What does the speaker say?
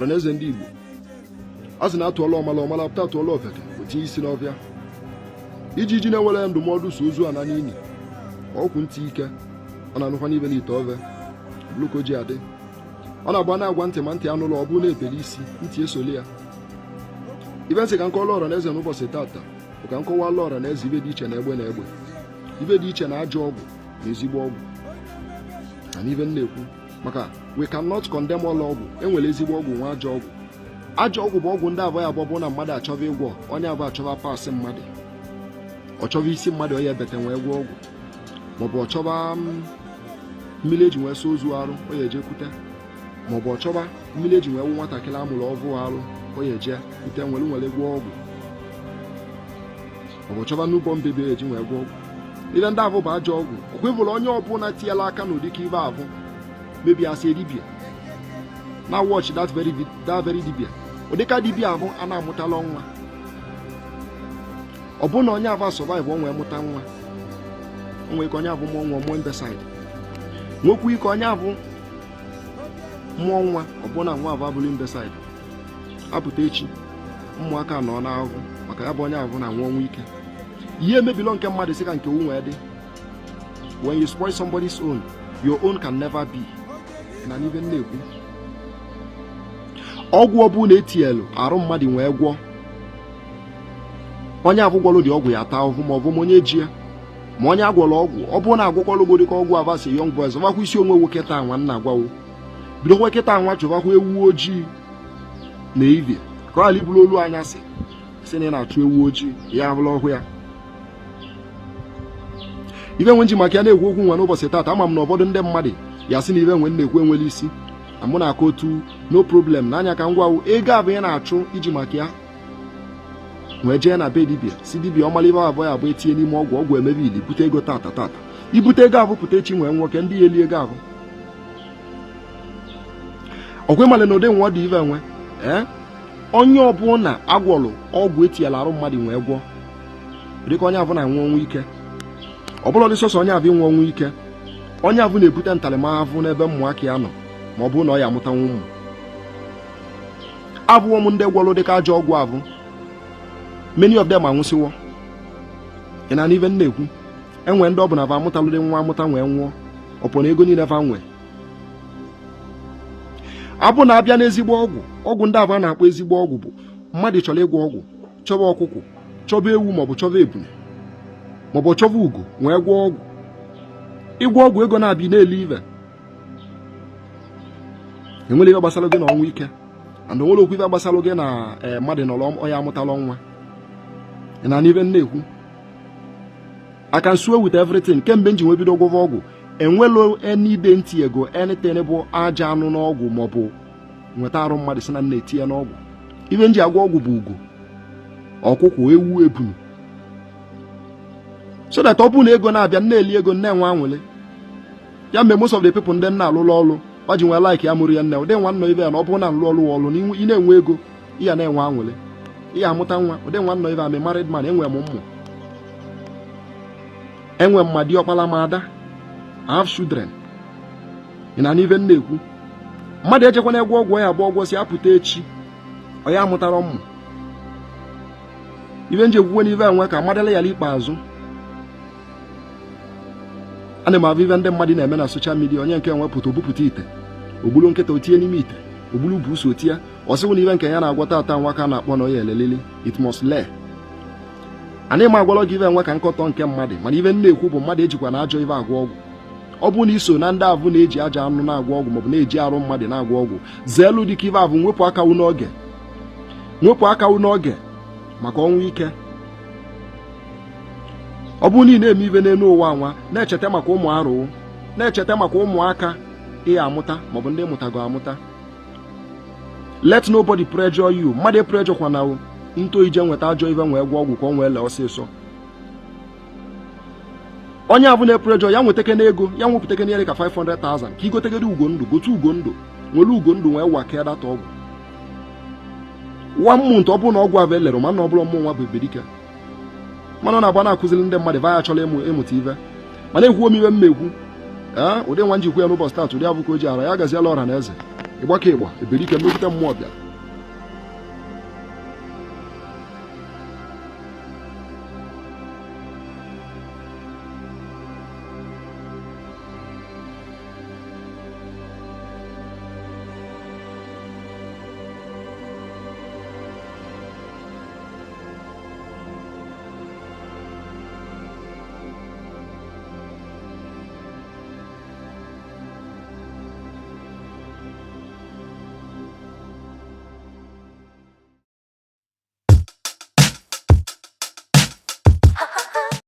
Ọhaneze ndị Igbo, a sị na atụọla ọmala, ọmala pụta, atụọla ofeke, o tinye isi n'ọfịa. Ijiji na-enwere ya ndụmọdụ so ozu ana n'ini ọkwụ ntị ike, ọ na-anụkwa n'ibe n'ite ove bụrụ ka o ji adị. Ọ na-agba na-agwa ntị ma ntị anụlọ, ọ bụrụ na-ebeli isi ntị esoli ya. Ibe nsị ka nkọla ọra na eze n'ụbọchị tata bụ ka nkọwala ọra na eze ibe dị iche na egbe na egbe, ibe dị iche na ajọ ọgwụ na ezigbo ọgwụ. Na n'ibe m na-ekwu maka we cannot condemn all ọgwụ. Enwere ezigbo ọgwụ, nwa ajọ ọgwụ. Ajọ ọgwụ bụ ọgwụ ndị abụọ ya abụọ bụ na mmadụ achọba ịgwọ onye abụọ, achọba pasị mmadụ, ọ chọba isi mmadụ, onye ebete nwee gwọ ọgwụ, maọbụ ọ chọba mmiri eji nwee sa ozu arụ, ọ ya eje kwute, maọbụ ọ chọba mmiri eji nwee wụ nwatakịrị amụrụ ọvụ arụ, ọ ya eje kwute nwere nwere gwọ ọgwụ, maọbụ ọ chọba newborn baby eji nwee gwọ ọgwụ. Ibe ndị abụ bụ ajọ ọgwụ. Ọkwa onye ọbụla tinyela aka n'ụdịka ibe abụ mebi asị dibia na watch that very dibia. Ụdịka dibia abụ a na-amụtala nwa, ọ bụrụ na onye abụ survive, o nwee mụta nwa, o nwee ike onye abụ mụọ nwa, mụọ imbecile, nwekwa ike onye abụ mụọ nwa, ọ bụrụ na nwa abụ abụrụ imbecile, apụta echi ụmụaka nọ n'ahụhụ maka ya bụ onye abụ na nwa ọnwụ ike. Ihe emebilo nke mmadụ sị ka nke wu nwee dị. When you spoil somebody's own, your own can never be. Na n'ibe m na-ekwu, ọgwụ ọbụla etinyelu arụ mmadụ nwee gwọ, onye agwụgwọrọ dị ọgwụ ya taa ahụhụ, ma ọ bụ ma onye ji ya, ma onye agwọrọ ọgwụ. Ọ bụrụ na agwọkwọrọ go dịka ọgwụ avasi, young boys, ọbakwa isi onwe nwoke taa nwa nna agwawo, bidokwa kịta nwa chụbakwa ewu ojii na ivie ka ọ ghara iburu olu anyasị si na ị na-achụ ewu ojii ya abụla ọhụ ya. Ibe nwe nji maka ya na-ekwu okwu nwa n'ụbọchị taata, ama m na ụfọdụ ndị mmadụ ya sị na ibe nwe na-ekwu enwere isi na mụ na-akọ otu. No problem. N'anya ka m gwawo, ego abụ ị na-achụ iji maka ya wee jee na be dibịa, si dibịa ọmala ibe abụọ ya abụọ etinye n'ime ọgwụ, ọgwụ emebe ili bute ego tata tata, ibute ego abụ pụta echi nwee nwoke ndị ya eli ego abụ ọkwa. Ịmalị na ụdị nwa dị ibe nwe ee, onye ọbụla agwọrọ ọgwụ etinyela arụ mmadụ nwee gwọ, dịka onye abụ na-anwụ ọnwụ ike. Ọ bụla dị sọsọ onye abụ inwe ọnwụ ike, onye abụ na-ebute ntaramahụhụ n'ebe ụmụaka ya nọ, ma ọ bụrụ na ọ ya amụtanwu ụmụ. Abụọ m ndị gwọrọ dịka ajọ ọgwụ abụ, many of them anwụsịwo. Ị na n'ibe m na-ekwu, enwe ndị ọ bụ na va amụtalụdị nwa amụta nwee nwụọ, ọpụ na ego niile va nwee. Abụ na-abịa n'ezigbo ọgwụ, ọgwụ ndị abụ a na-akpọ ezigbo ọgwụ bụ mmadụ chọrọ ịgwọ ọgwụ, chọba ọkụkụ, chọba ewu, maọbụ chọba ebune, maọbụ chọba ugo nwee gwọọ ọgwụ. Ịgwọ ọgwụ, ego na-abịa na-eli ive, enwere ife gbasara gị na ọnwụ ike, and onwere okwu ife gbasara gị na mmadụ nọrọ ọya amụtala nwa. Ị na n'ibe m na-ekwu, I can swear with everything. Kemgbe m ji nwee bido gwọva ọgwụ, enwelo any day ntị ego anything bụ aja anụ n'ọgwụ, maọbụ nweta arụ mmadụ si na m na-etinye n'ọgwụ. Ibe m ji agwọ ọgwụ bụ ugo, ọkụkọ, ewu, ebunu, so that ọ bụrụ na ego na-abịa, m na-eli ego, na-enwe anwụlị ya. Mgbe most of the people ndị nna alụlụ ọlụ gbaji nwee like ya mụrụ ya nne ụdị nwa nnọ ibe ya na ọ bụrụ na nlụ ọlụ ọlụ na ị na-enwe ego, ị ya na-enwe anwụlị, ị ya amụta nwa. Ụdị nwa nnọ ibe am a married man, enwe m ụmụ, enwe m ma diọkpala ma ada. I have children. Ị na n'ibe m na-ekwu, mmadụ ejekwana egwu ọgwụ ya abụọ ọgwụ si apụta echi ọ ya amụtara ụmụ. Ibe nji ekwukwe n'ibe enwe ka amadala ya ikpeazụ. Ana m abụ ibe ndị mmadụ na-eme na social media, onye nke nwepụta obupụta ite, ogbulu nkịta o tinye n'ime ite, ogbulu busu otie, ọ sịwụ na ibe nke ya na-agwọ tata nwa ka a na-akpọ na oya elelili. It must lee. Ana m agwalọ gị ibe enwe ka nkọtọ nke mmadụ, mana ibe m na-ekwu bụ mmadụ ejikwa na ajọ ibe agwọ ọgwụ. Ọ bụ na iso na ndị avụ na-eji aja anụ na-agwọ ọgwụ, maọbụ na-eji arụ mmadụ na-agwọ ọgwụ, zeelu dịka ibe avụ, nwepụ akawu n'oge, nwepụ akawu n'oge maka ọnwụ ike. Ọ bụrụ na ị na-eme ibe n'elu ụwa nwa, na-echeta maka ụmụ arụ, na-echeta maka ụmụaka ị amụta, maọbụ ndị mụtago amụta. Let nobody pressure you. Mmadụ pressure kwana nto ije nweta ajọ ibe nwee gwọ ọgwụ ka ọ nwee lee ọsịsọ. Onye abụ na-epressure ya, nwetakene ego ya, nwepụtakene ya dị ka 500,000 ka igotegede ugo ndụ, gote ugo ndụ, nwere ugo ndụ nwee wakee data ọgwụ one month. Ọ bụrụ na ọgwụ ahụ elere mana ọ bụrụ mmụ nwa bụ ebedike, mana ọ na-agba na-akụziri ndị mmadụ va ya chọrọ ịmụta ive, mana ekwuo m iwe m ekwu. Ee, ụdị nwa njikwa ya n'ụbọchị taata, ụdị abụ ka o ji ara ya gaziela ọra na eze. Ịgba ka ịgba ebere ike mmekwute mmụọ bịara.